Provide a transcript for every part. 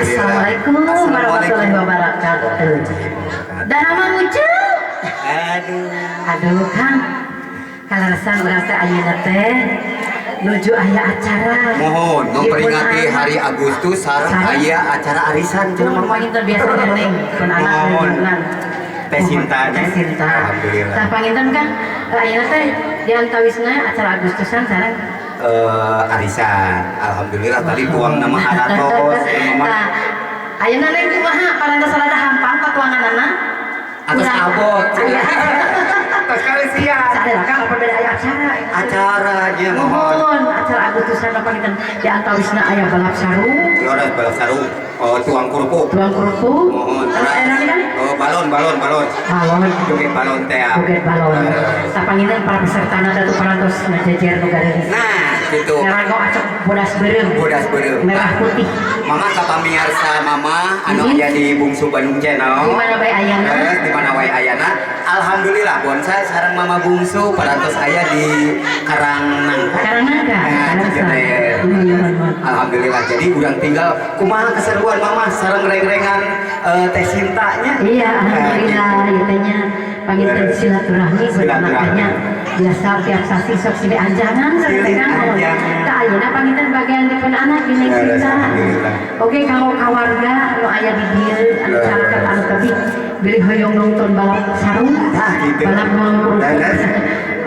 Alhamdulillah. Assalamualaikum warahmatullahi wabarakatuh. Dan nama lucu. Aduh. Aduh, Kang. Kaleresan urang teh ayeuna teh nuju aya acara. Mohon memperingati Di pun hari Agustus sareng Sareng. Aya acara arisan cenah, Mama Mama. Panginten biasa neng pun anak Mohon. Neng. Teh Sinta. Teh Sinta. Alhamdulillah. Tah, panginten kan ayeuna teh di antawisna acara Agustusan sareng Arisan. Alhamdulillah tadi tuang nama aratos, Mama. Tah, ayeuna neng kumaha, parantos rada hampang patuanganana? Atos abot. Aya. Tos kali siap. Sadar Kang, apa beda aya acara? Acaranya, mohon. Mohon, acara Agustusan panginten di antawisna aya balap sarung. Leres, balap sarung. Oh, tuang kerupuk. Tuang kerupuk. Mohon. Terus aya naon kan? Oh, balon, balon, balon. Balon. Joget balon teh. Joget balon. Tah, panginten para peserta na tuh parantos ngajejer nu garelis. Nah, gitu. Ngarago acok bodas beureum. Bodas beureum. Merah putih. Mama, ka pamirsa Mama anu aya di Bungsu Bandung Channel. Di mana bae ayana? Leres, di mana wae ayana. Alhamdulillah bonsai sareng Mama Bungsu parantos aya di Karang Nangka. Karang Nangka. Nah, Karang Cijener. Iya. Alhamdulillah, jadi urang tinggal kumaha keseruan Mama sareng reng-rengan Teh Sintanya. Iya, alhamdulillah ya teh nya, panginten silaturahmi Silaturahmi. Anaknya biasa tiap sasi sok silih anjangan Silih sareng kan. anjangan. Tah, ayeuna panginten bagian dipun anak di Neng Leres, Sinta. Alhamdulillah. Oke, kanggo kawarga anu aya di dieu anu Leres. Caket anu tebih bilih hoyong nonton balap sarung, Nah, gitu. Balap nuang kerupuk. Leres.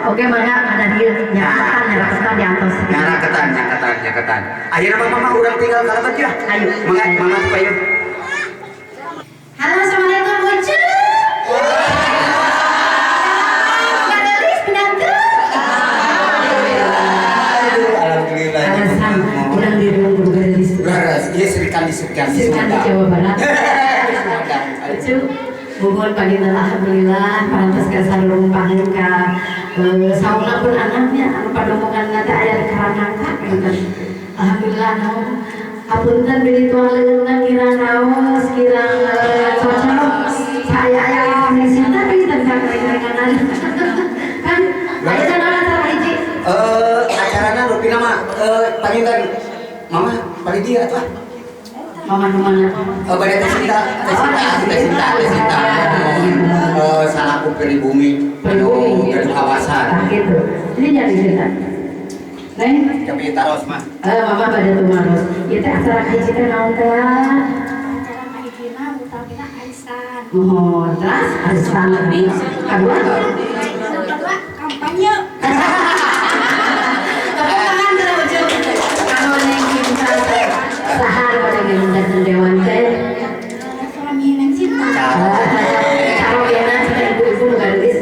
Oke, mangga ada dieu nyaketan nyaketan diantos. Nyaraketan, nyaketan, nyaketan. Ayeuna mah Mama urang tinggal ka lebet ya. Ayo. Mangga, Mama payun. Halo, assalamualaikum, Bucu. Gadelis pinangke. Aduh, alhamdulillah. Alasan urang di rumah kudu gadelis. Leres, ieu Srikandi Srikandi Srikandi Sunda. Jawa Barat. Lucu. Muhun panginten, alhamdulillah parantos ka sarung pangen ka sauna pun anaknya anu padumungan teh aya di Karang panginten. Alhamdulillah, naon hapunten bilih tuang leuleungna kirang raos, kirang cocok. Saya aya di Sinta panginten ka reng-renganan. Kan aya naon acara hiji? Acarana rupina mah panginten Mama bari dia atuh. Mama nu mana? Bade Teh Sinta, Teh Sinta, Teh Sinta, Teh Sinta. Salaku pribumi anu gaduh kawasan. Nah, gitu. Ini jadi cerita. Neng, Tapi taros mah. Mama pada tumaros. Ieu teh acara hiji teh naon teh? Acara kahijina utamina arisan. Mohon, terus arisan lebih. Kedua, Kedua kampanye. Tepuk tangan terus ujung. Kanggo Neng Sinta teh. Saha pada ngeundan dewan teh? Suami Neng Sinta. Carogena cenah ibu-ibu nu garis.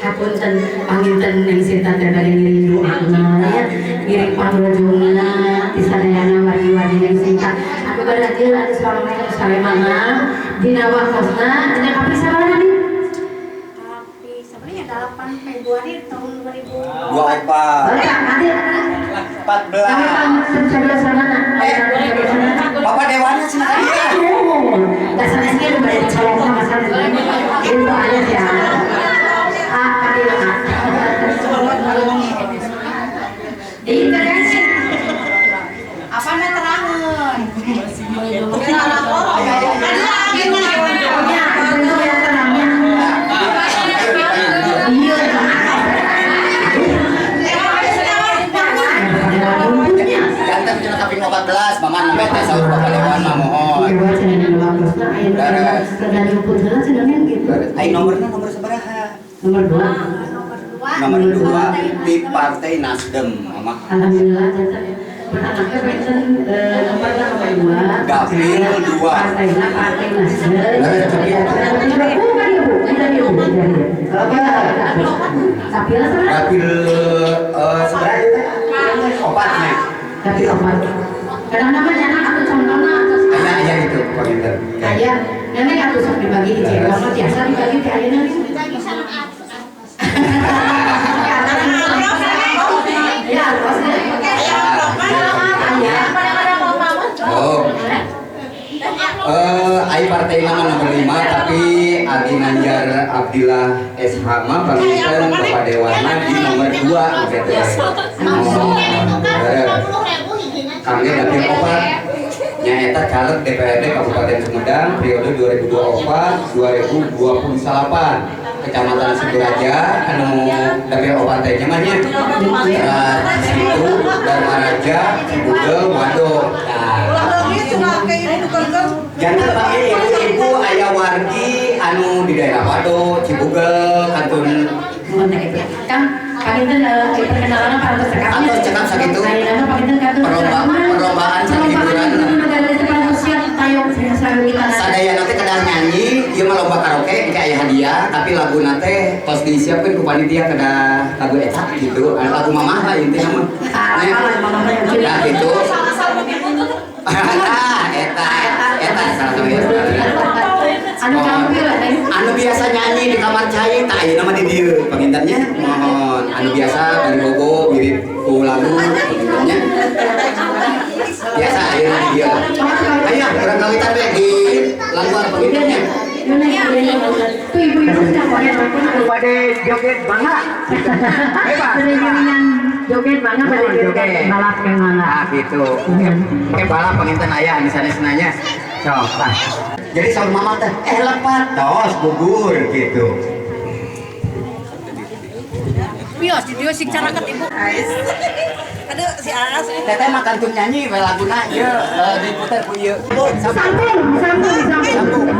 Hapunten panginten Neng Sinta teh bade ngiring doana ya, ngiring pangrojongna ti sadayana wargi-wargi Neng Sinta. Anu bade dieu anu saurang anu salemana dina waktosna dina kapri sabaraha nih? Tapi sebenarnya 8 Februari tahun 2024. Dua empat. Oh ya, nanti 14. kami pencoblosanana. Eh, Bapak Dewana cenah ka dieu. Dasar ge nu bade dicolok sama sanes. Itu aya ya. Ah, kadieu ah. Itu kan sih. Apa na terangun? Ya, itu yang terangnya. Iya. Punya. Janten cenah kaping 14, Mama nembe teh saur Bapak Dewan mah, mohon. Iya, cenah dina waktosna aya nu rada nyumput heula cenah gitu. Ai nomorna nomor sabaraha? Nomor 2. Nomor 2. Nomor 2 di Partai Nasdem, Mama. Alhamdulillah janten beranaknya pengen nomornya nomor 2. Dapil 2. Partainya Partai Nasdem. Bukan ya, Bu, kita ya, Bu. Dapil sama? Dapil sabaraha ieu teh? Opatnya. Dapil opat. Kadang namanya anak aku contohna. Aya aya gitu, panginten. Aya, nenek aku sok dibagi hiji, mama tiasa dibagi ti ayeuna nih. Ya, maksudnya aya. Oh. Ai partai nama nomor 5 tapi Adi Nanjar Abdillah SH mah panginten Bapak Dewana di nomor 2 gitu. Oh. Kangge dapil opat nyaeta. Caleg DPRD Kabupaten Sumedang periode 2024 2028 Kecamatan Situraja anu dapil opat teh nya nya. Situ Darmaraja, Cibugel, Wado. Nah, janten panggil ibu-ibu aya wargi anu di daerah Wado, Cibugel, kantun. Kang, panginten perkenalan parantos cekap. Atos cekap sakitu. Ayeuna mah panginten kantun Perlombaan sareng hiburan. Sadaya nanti kedah nyanyi, ieu mah lomba karaoke engke aya hadiah, tapi laguna teh tos disiapkeun ku panitia kedah lagu eta gitu. Anu lagu mamah lah intina mah. Nah, gitu. Ah, eta eta salah satu. Anu tampil. Anu biasa nyanyi di kamar cai tah ayeuna mah di dieu panginten nya. Mohon anu biasa bari bobo mirip ku lagu panginten nya. Biasa ayeuna di dieu. Ayo urang kawitan we di langguan panginten nya. Tuh ibu-ibu Bade joget bangga. Bebas. Joget bangga pada joget. Balap yang mana? Ah gitu. Oke balap panginten aya anu sanes nanya. Sok tah. Jadi saur mama teh lepat tos gugur gitu. Bios di dieu sing caraket ibu. Aduh si Aas. Teteh mah kantun nyanyi we laguna ieu diputer ku ieu. Sambung, sambung, sambung.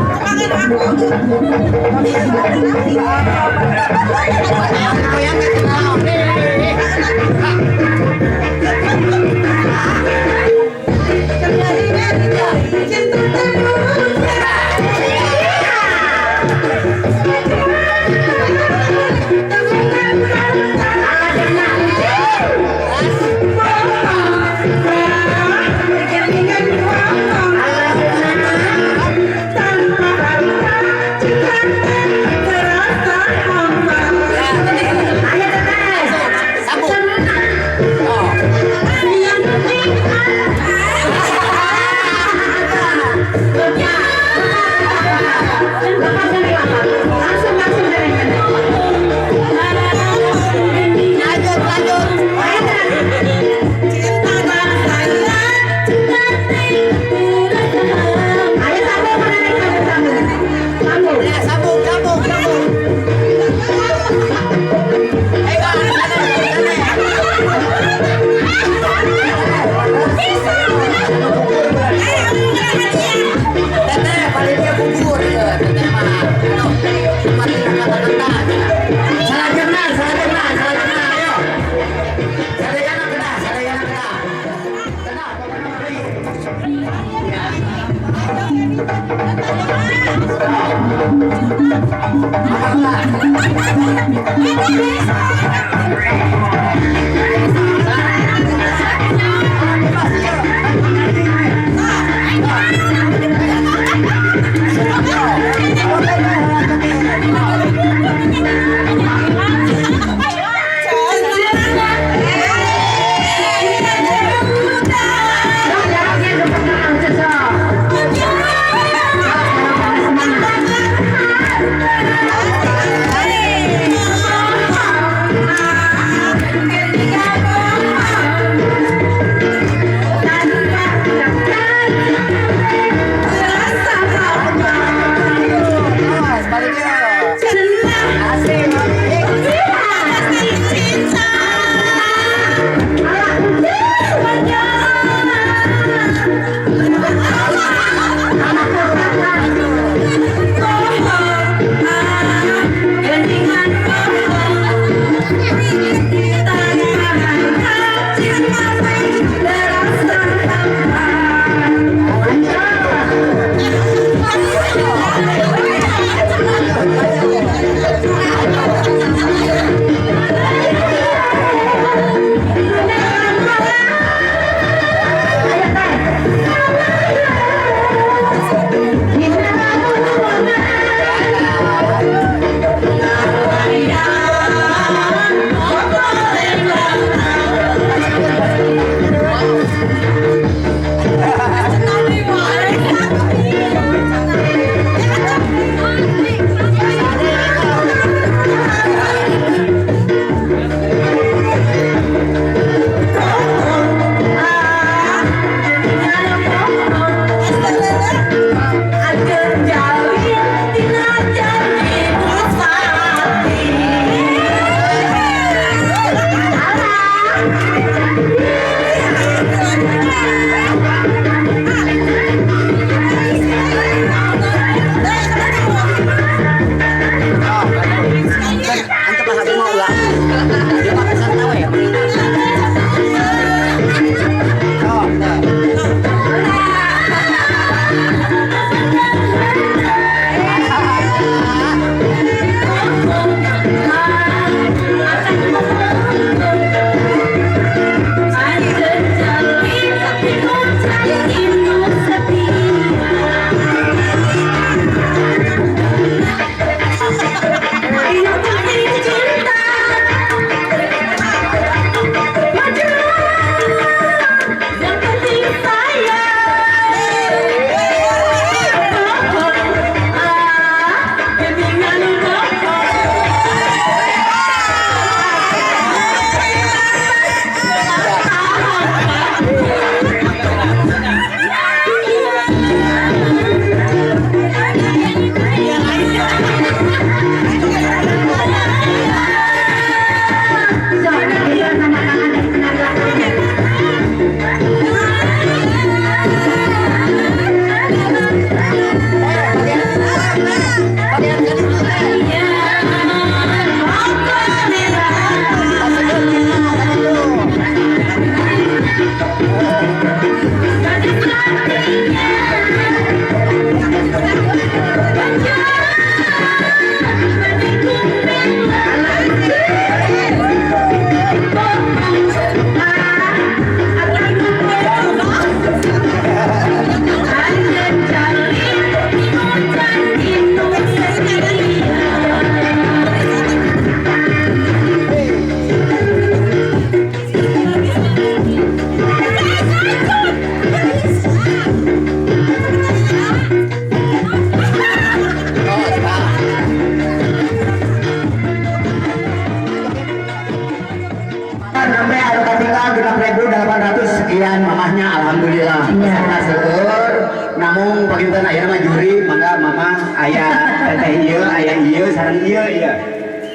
Mamahnya alhamdulillah. Peserta seueur. Namung panginten ayeuna mah juri, mangga Mama aya teteh ieu, aya ieu sareng ieu ieu.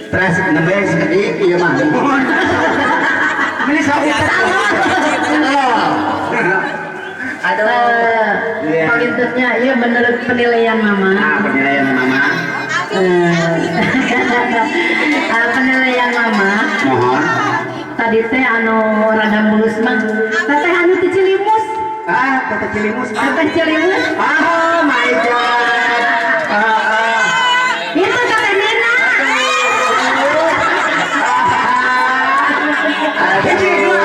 Terus nembe sakedik ieu mah. Beli sok. Aduh. Pangintennya ieu menurut penilaian Mama. Ah, penilaian Mama. Penilaian Mama. Mohon. Tadi teh anu rada mulus mah. Teteh anu ti Cilimus. Ah, teteh Cilimus. Teteh Cilimus. Oh my God. Itu teteh Nina. Hiji, dua,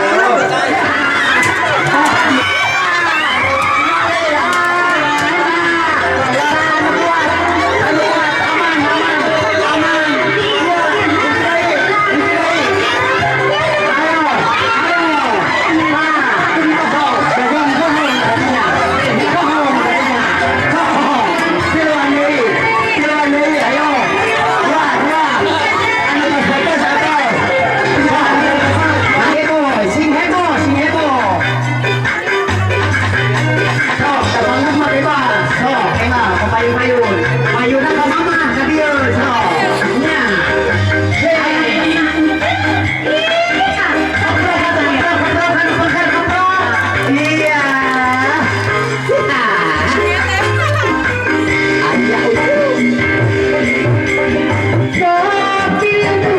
tilu.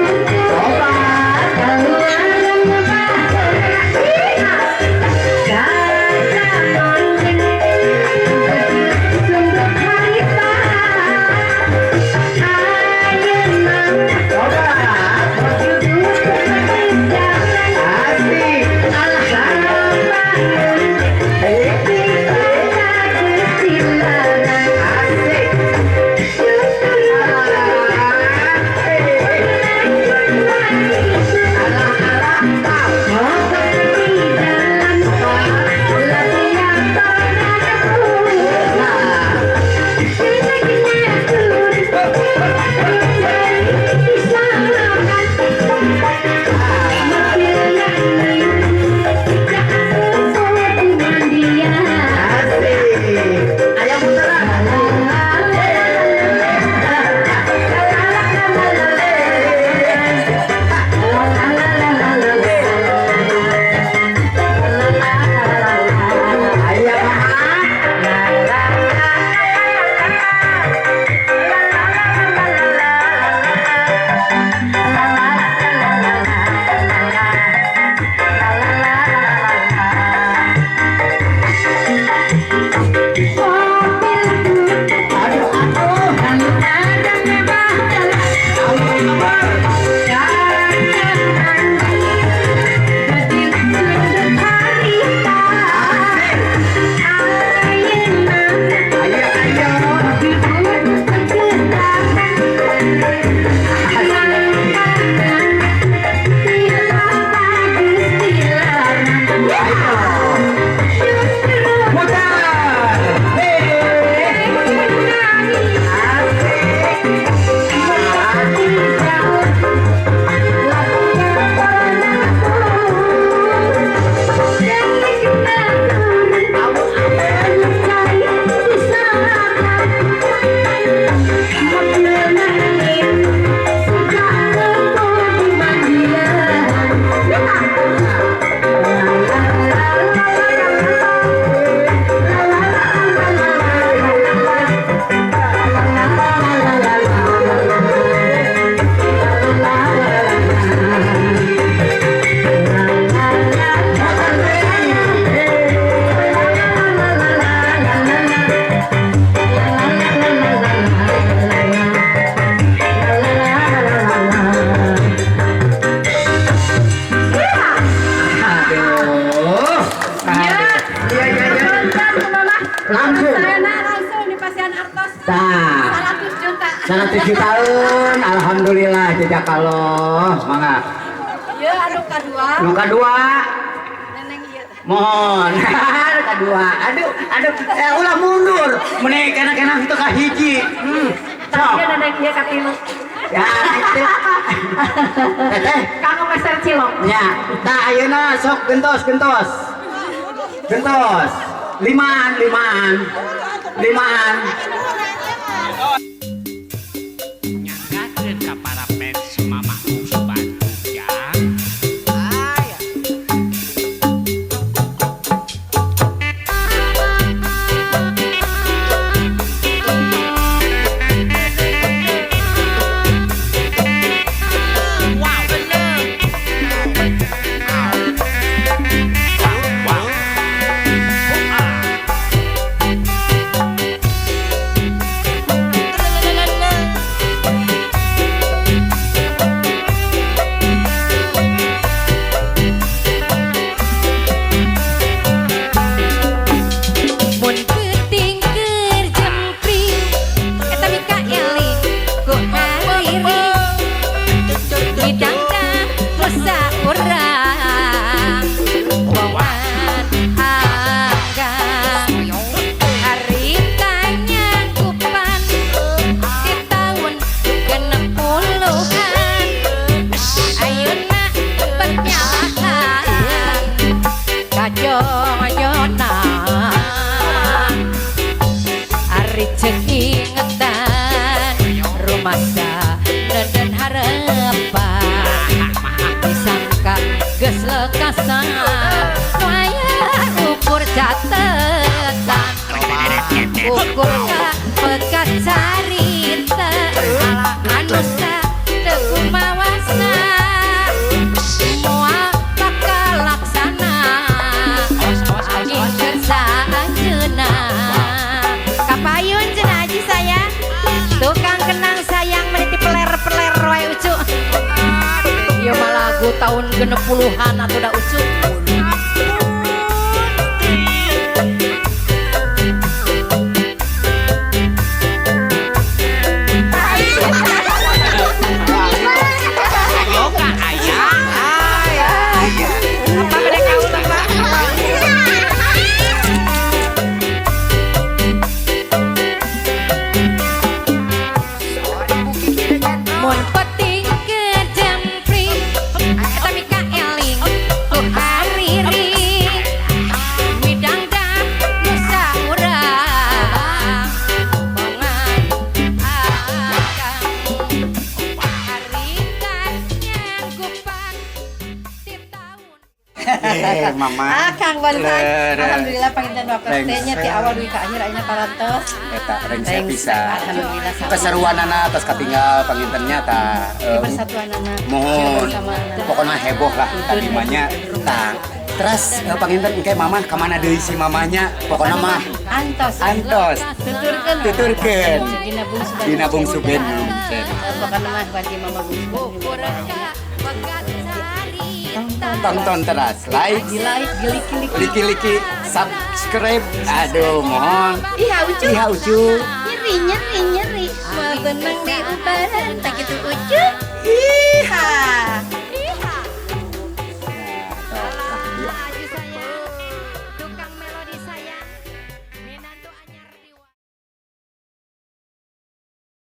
Langsung. Langsung di pasian artos. Nah. 100 juta. 100 jutaan. Alhamdulillah jazakallah. Mangga. Ya anu kadua. Nu kadua. Neneng ieu. Mohon. Anu kadua. Aduh, aduh, ulah mundur. Meni kena-kena itu ka hiji. Sok. Ieu neneng ieu katilu. Ya, itu. Teteh, Kanggo meser cilok. nya. Tah ayeuna sok gentos-gentos. Gentos. Limaan, limaan. Limaan. Nyanggakeun ka para fans Mama Bungsu Bandung ya. Aya. Wow, bener. Wow. Wow. Mun peuting keur jempring eta mika eling ku hariri midangdang musa urang bongan anggang harita nyanggupan di tahun 60-an ayeuna pernyalahan kajong-jona ari ceuk ingetan rumasa dan harapan disangka geus lekasan nu aya ukur catetan ukur ka pekat carita anu teu kumawasa moal bakal laksana angin kersa anjeunna kapayun cenah aji saya tukang kenang sayang meniti peler-peler wae ucu. Ieu mah lagu tahun 60-an atuh da ucu. Yoga aya. Apa mereka ulah, Pak? Mun peuting keur jempring eta mika eling ku hariri midangdang nusa urang bongan akang harita nyanggupan di tahun Eh, Mama. Ah, Kang Bantan. Lere. Alhamdulillah panginten waktu teh nya ti awal dugi ka akhir ayeuna parantos. Eta rengse Rengse, pisan. alhamdulillah, sama. Keseruanana atas katinggal pangintennya tah. Di persatuanana. Mohon. Bersamaan. Pokoknya heboh lah tadi mah tah. Terus panginten engke mama kemana deui si mamanya? Pokoknya mah Antos. antos. Tuturkeun. Tuturkeun. Dina Bungsu Bandung. Dina Bungsu Bandung. Pokoknya mah wargi Mama Bungsu Bandung. ukur ka pekat carita Tonton terus, like, Di like, di liki-liki. liki-liki, subscribe. Aduh, mohon. Iya, Ucu. Iya, Ucu. Nyeri, nyeri, nyeri. Mau benang di ubaran, tak gitu Ucu. Iha.